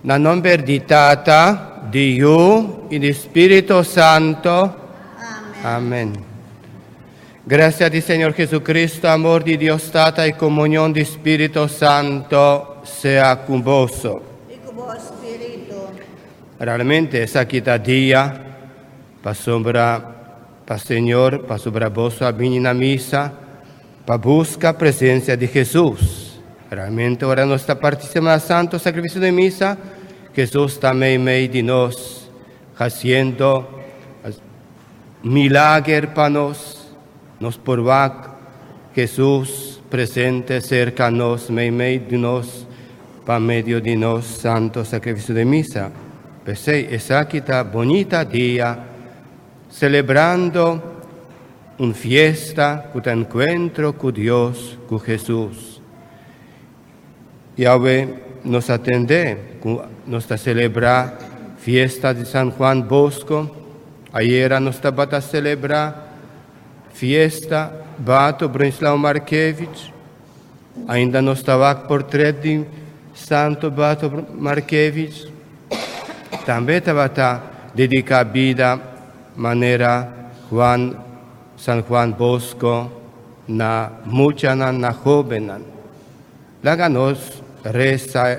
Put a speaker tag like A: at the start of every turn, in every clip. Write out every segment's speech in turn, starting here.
A: Na nomber di Tata, di Yu y di Spirito Santo.
B: Amen.
A: Amen. Gracia di Señor Jesucristo, amor di Dios Tata y comunión di Spirito Santo sea cu boso.
B: I ku bo spiritu.
A: Realmente esaki ta dia pasobra pa Señor, pasobra boso a bini na misa pa busca presencia di Jesus. Realmente ora nos ta participa na Santo Sacrificio di Misa, Jesus ta meimei di nos, haciendo milager pa nos. Nos por wak Jesus presente cerca nos, meimei di nos, pa medio di nos Santo Sacrificio di Misa. P'esei esaki ta bonita dia, celebrando un fiesta cu ta encuentro cu Dios, cu Jesus. Y awe nos a tende cu nos ta celebra fiesta di San Juan Bosco. Ayera nos tabata celebra fiesta Beato Bronislao Markiewicz. Ainda nos ta wak portret di Santo Beato Markiewicz. Tambe tabata dedica bida manera Juan San Juan Bosco na muchanan, na hobennan. Laga nos resa,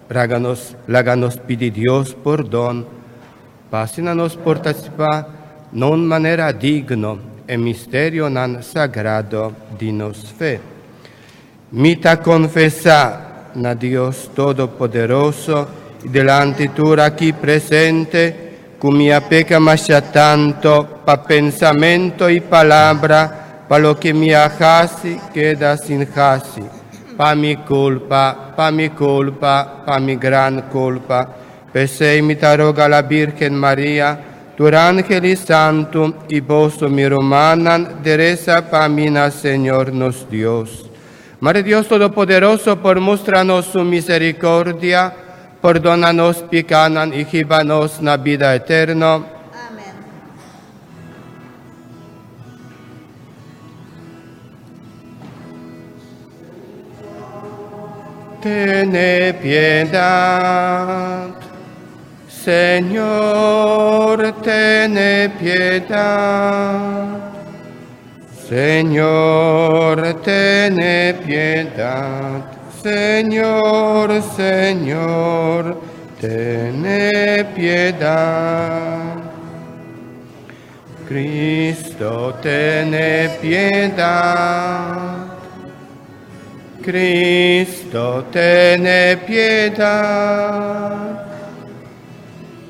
A: laga nos, laga nos pidi Dios pordon, pa asina nos por participa na un manera digno e misterionan sagrado di nos fe. Mi ta confesa na Dios Todopoderoso y delante tur aki presente, cu mi a peca masha tanto pa pensamento y palabra, pa loke mi a haci keda sin haci. Pa mi culpa, pa mi culpa, pa mi gran culpa. P'esey mi ta roga la Virgen Maria, tur angel y santo, y boso mi rumannan, di resa pa mi na Señor nos Dios. Mare Dios Todopoderoso por mustra nos su misericordia, pordona nos picanan y hiba nos na bida eterno.
B: Amen.
A: Tene piedad, Señor, tene piedad. Señor, tene piedad. Señor, Señor, tene piedad. Cristo, tene piedad. Cristo, tene piedad.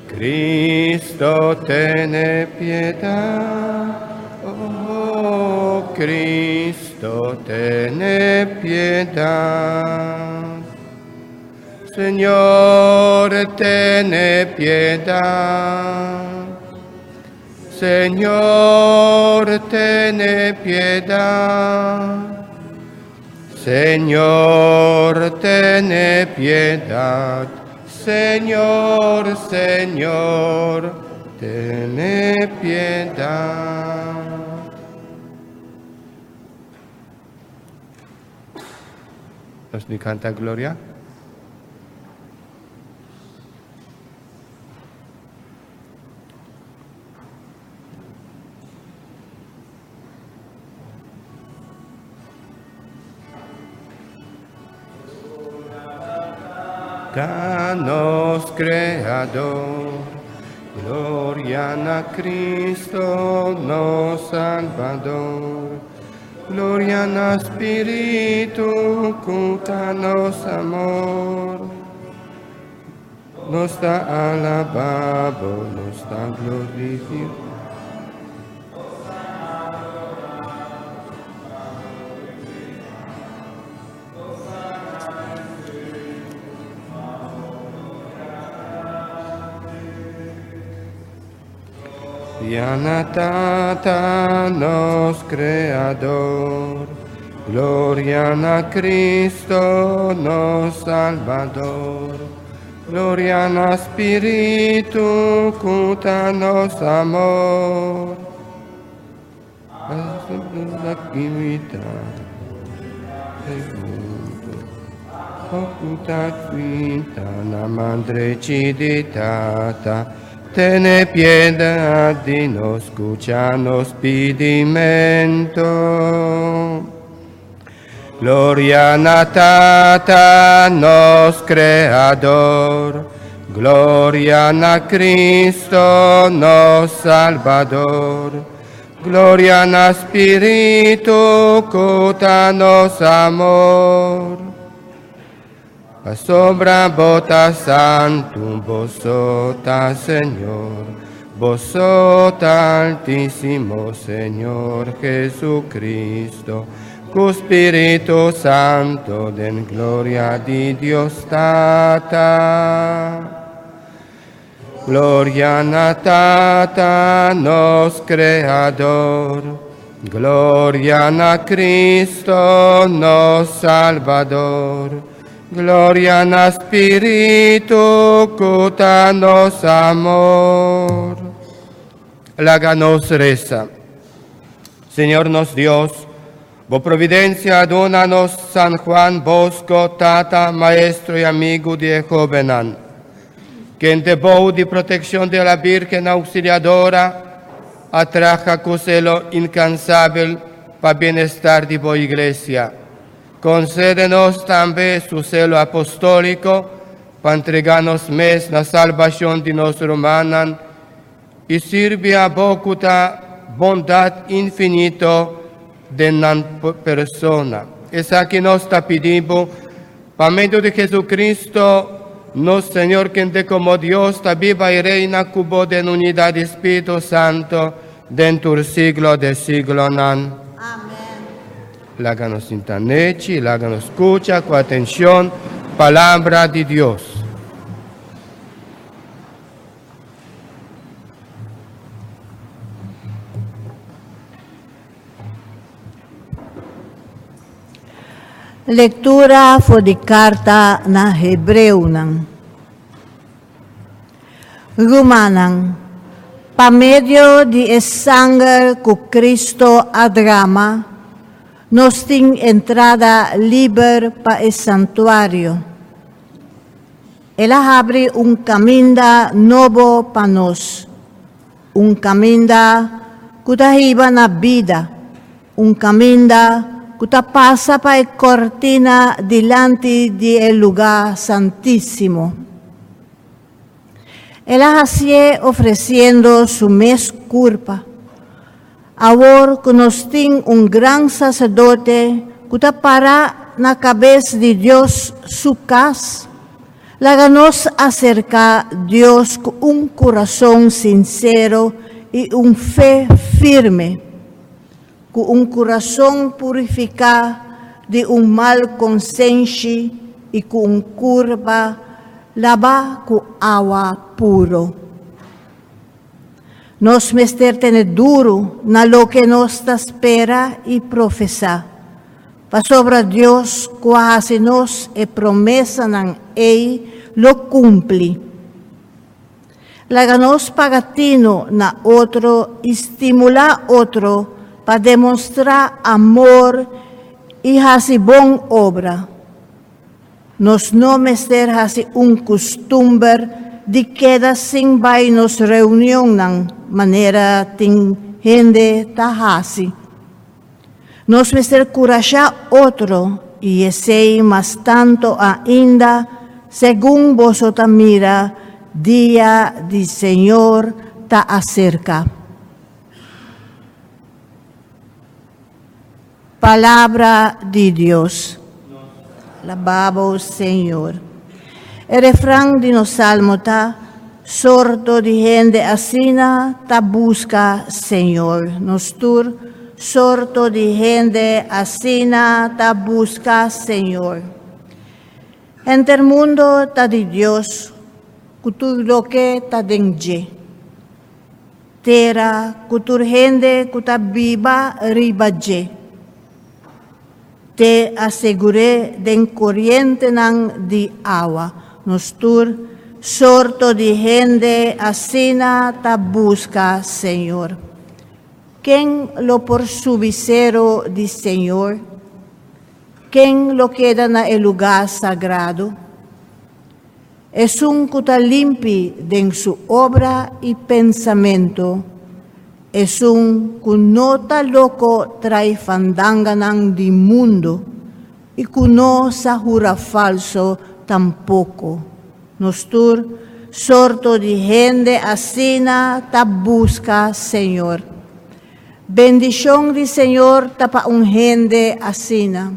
A: Cristo, tene piedad. Oh, Cristo, tene piedad. Señor, tene piedad. Señor, tene piedad. Señor, tene piedad. Señor, Señor, tene piedad. Nos di canta Gloria. Danos Creador, gloria na Cristo nos Salvador, gloria na Spirito cu ta nos amor. Nos ta alaba Bo, nos ta glorifica. Gloria na Tata nos Creador, gloria na Cristo nos Salvador, gloria na Spirito cu ta nos amor. La Abo ku ta sinta na man drechi di Tata, tene piedad di nos, scucha nos pidimento. Gloria na Tata, nos Creador, Gloria na Cristo, nos Salvador, Gloria na Spirito, ku ta nos amor. Pasobra bo ta santu, bo so ta Señor, bo so ta Altísimo Señor Jesucristo, ku Spirito Santo, den gloria di Dios Tata. Gloria na Tata, nos Creador, Gloria na Cristo, nos Salvador, Gloria na Spirito, ku ta nos amor. Laga nos resa. Señor nos Dios, Bo providencia a duna nos San Juan Bosco, tata, maestro y amigo di e hobennan, kende bou di proteccion di la Virgen Auxiliadora a traha cu celo incansabel pa bienestar di Bo Iglesia. Concede nos tambe su celo apostolico pa entrega nos mes na salbacion di nos rumannan y sirbi Abo cu ta bondad infinito den nan persona. Esaki nos ta pidi Bo pa medio di Jesucristo nos Señor, kende como Dios ta biba y reina cu Bo den unidad di Spirito Santo den tur siglo di siglonan.
B: Amen.
A: Laga nos sinta nechi, laga nos scucha cu atencion palabra di Dios.
B: Lectura for di carta na Hebreonan. Rumannan, pa medio di e sanger ku Cristo a drama, nos tin entrada liber pa e santuario. El a habri un kaminda nobo pa nos, un kaminda ku ta hiba na bida, un kaminda ku ta pasa pa e kortina dilanti di e lugá santísimo. El a hasié ofresiendo su mes kurpa. Awor ku nos tin un gran saserdote ku ta pará na kabes di Dios su kas, laga nos aserká Dios ku un kurason sinsero i un fe firme, ku un kurason purifiká di un mal konsenshi i ku un kurpa labá ku awa puro. Nos mester tene duru na loke nos ta spera i profesá, pasobra Dios ku a hasi nos e promesanan ei lo kumpli. Laga nos paga tinu na otro i stimulá otro pa demostrá amor i hasi bon obra. Nos no mester hasi un kustumber di keda sin bai nos reunionnan manera tin hende ta hasi. Nos mester kurashá otro i esei mas tantu ainda segun boso ta mira dia di Señor ta aserka. Palabra di Dios. Alabá bo, Señor. E refran di nos salmo ta, Sorto di hende asina ta buska Señor. Nos tur, Sorto di hende asina ta buska Señor. Henter mundo ta di Dios, ku tur loke ta den dje. Tera ku tur hende ku ta biba riba dje. Te asegur'é den korientenan di awa. Nos tur sorto di hende asina ta buska Señor. Ken lo por subi seru di Señor? Ken lo keda na e lugá sagrado? Esun ku ta limpi den su obra i pensamentu, esun ku no ta loko trai fandanganan di mundu i ku no sa hura falso tampoko. Nos tur sorto di hende asina ta buska Señor. Bendishon di Señor ta pa un hende asina.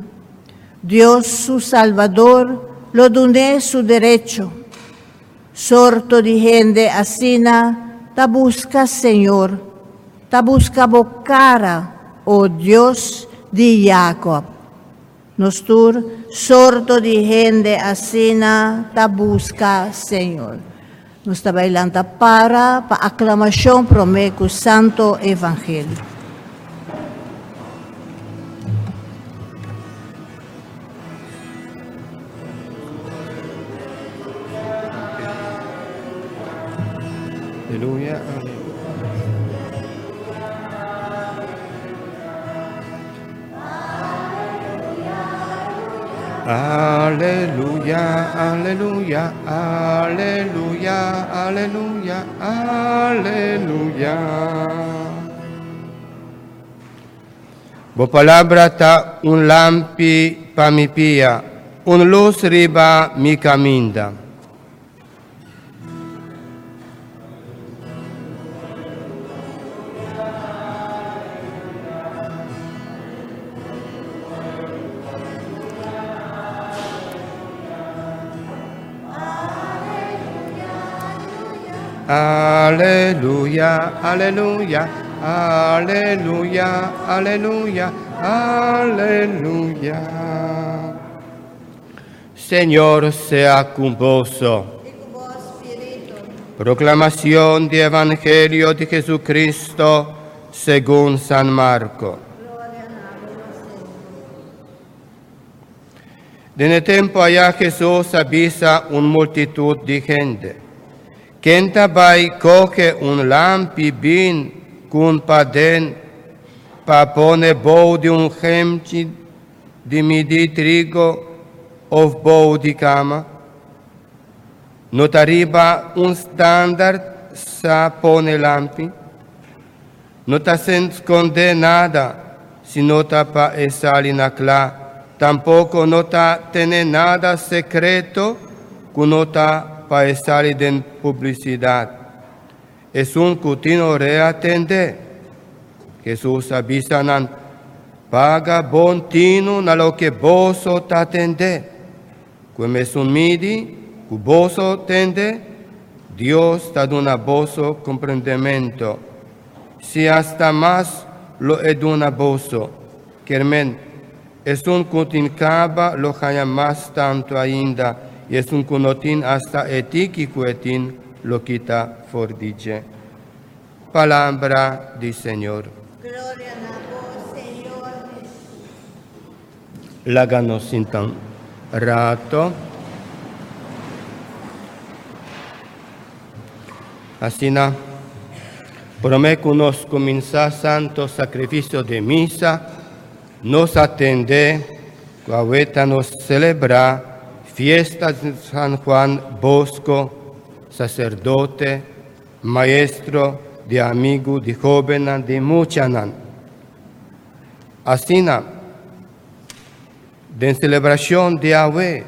B: Dios su Salvador lo dun'é su derecho. Sorto di hende asina ta buska Señor, ta buska bo kara, o Dios di Yakob. Nos tur sorto di hende asina ta buska Señor. Nos ta bai lanta para pa aklamashon promé ku Santo Evangelio.
A: Aleluya, aleluya. Aleluya, aleluya, aleluya, aleluya, aleluya. Bo palabra ta un lampi pa mi pia, un lus riba mi kaminda. Aleluya, aleluya, aleluya, aleluya, aleluya. Señor sea con boso. Proclamación del Evangelio de Jesucristo según San Marco. Den e tempo allá Jesús avisa un multitud di gente. Ken ta bai kohe un lampi bin kun paden pa pone bou di un hemchi di midi trigo of bou di kama? No ta riba un standard sa pone lampi? No ta skonde nada si no ta pa e sali na kla, tampoko no ta tene nada sekreto ku no ta pa e sali den publisidat. Esun ku tin orea tende. Hesus a bisa nan, Paga bon tinu na loke boso ta tende. Ku e mesun midi ku boso tende, Dios ta duna boso komprendementu. Si asta mas lo e duna boso. Kier men, esun ku tin kaba lo haña mas tantu ainda, i esun ku no tin asta e tiki ku e tin lo kita for di dje. Palabra di Señor.
B: Gloria na bo, Señor Hesus.
A: Laga nos sinta un rato. Asina, promé ku nos kuminsá Santo Sakrifisio di Misa, nos atendé ku awe ta nos selebrá fiesta di San Juan Bosco, saserdote, maestro di amigu di hóbennan di muchanan. Asina, den selebrashon di awe,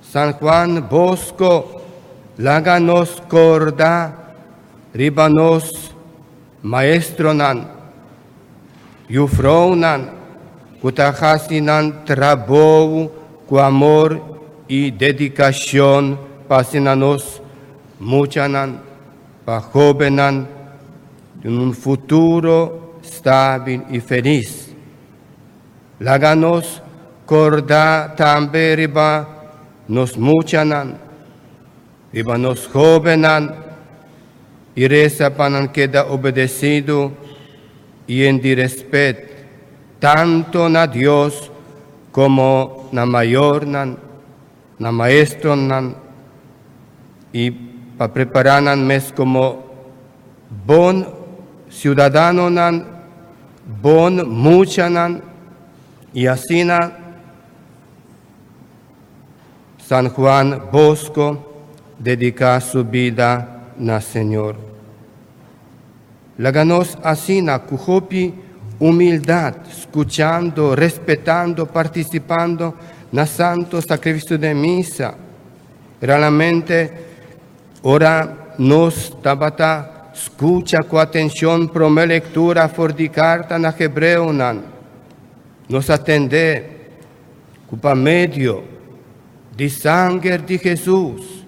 A: San Juan Bosco laga nos korda riba nos maestronan, yufrounan ku ta hasi nan trabou ku amor i dedikashon pa asina nos muchanan, pa hóbennan den un futuro stabil i felis. Laga nos korda tambe riba nos muchanan, riba nos hóbennan i resa pa nan keda obedesido i yen di rèspèt tantu na Dios komo na mayornan, na maestronan i pa prepará nan mes komo bon siudadanonan, bon muchanan i asina. San Juan Bosco dediká su bida na Señor. Laga nos asina ku hopi humildat, skuchando, respetando, partisipando na Santo Sakrifisio di Misa. Realmente, ora nos tabata skucha ku atenshon promé lektura for di karta na Hebreonan, nos a tende ku pa medio di sanger di Hesus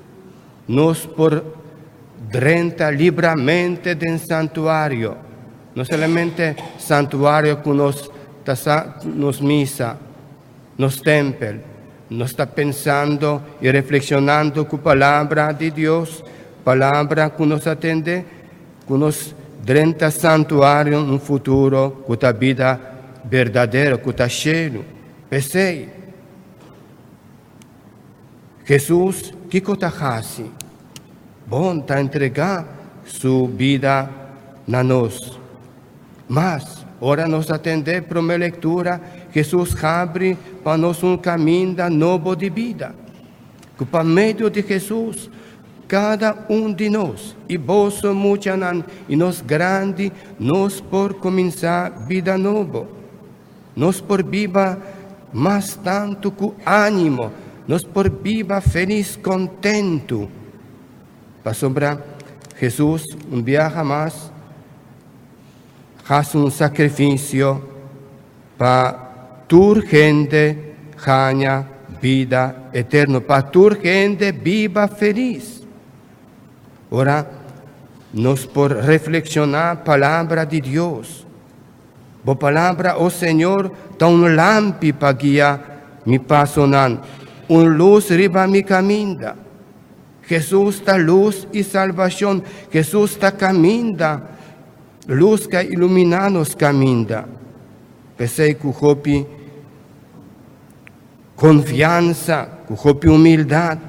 A: nos por drenta libramente den santuario, no solamente santuario ku nos ta nos misa, nos tempel, nos ta pensando i reflekshonando ku palabra di Dios, palabra ku nos a tende, ku nos drenta santuario un futuro ku ta bida berdadero, ku ta shelu. P'esei, Hesus kiko ta hasi? Bon, ta entregá su bida na nos. Mas, ora nos a tende promé lektura, Hesus habri pa nos un kaminda nobo di bida. Ku pa medio di Hesus, kada un di nos, i boso muchanan i nos grandi, nos por kuminsá bida nobo. Nos por biba mas tantu ku ánimo, nos por biba felis, kontentu. Pasobra Hesus un biaha mas hasi un sakrifisio pa tur hende haña bida eterno, pa tur hende biba felis. Ora nos por reflekshoná Palabra di Dios, Bo palabra, o Señor, ta un lampi pa guia mi pasonan, un lus riba mi kaminda. Hesus ta lus i salbashon. Hesus ta kaminda, lus ku a iluminá nos kaminda. P'esei ku hopi konfiansa, ku hopi humildat,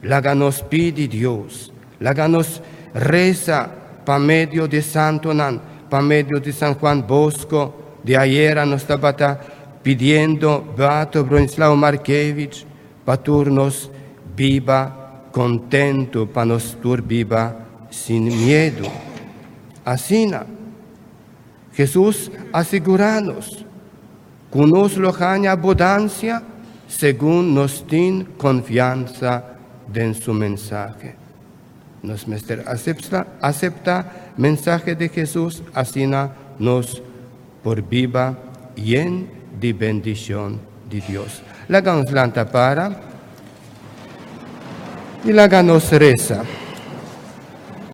A: laga nos pidi Dios, laga nos resa pa medio di santonan, pa medio di San Juan Bosco, di ayera nos tabata pidiendo Beato Bronislao Markiewicz pa tur nos biba kontentu, pa nos tur biba sin miedu. Asina, Hesus a sigurá nos ku nos lo haña abundansia segun nos tin konfiansa den su mensahe. Nos mester aseptá mensahe di Hesus asina nos por biba yen di bendishon di Dios. Laga nos lanta para i laga nos resa.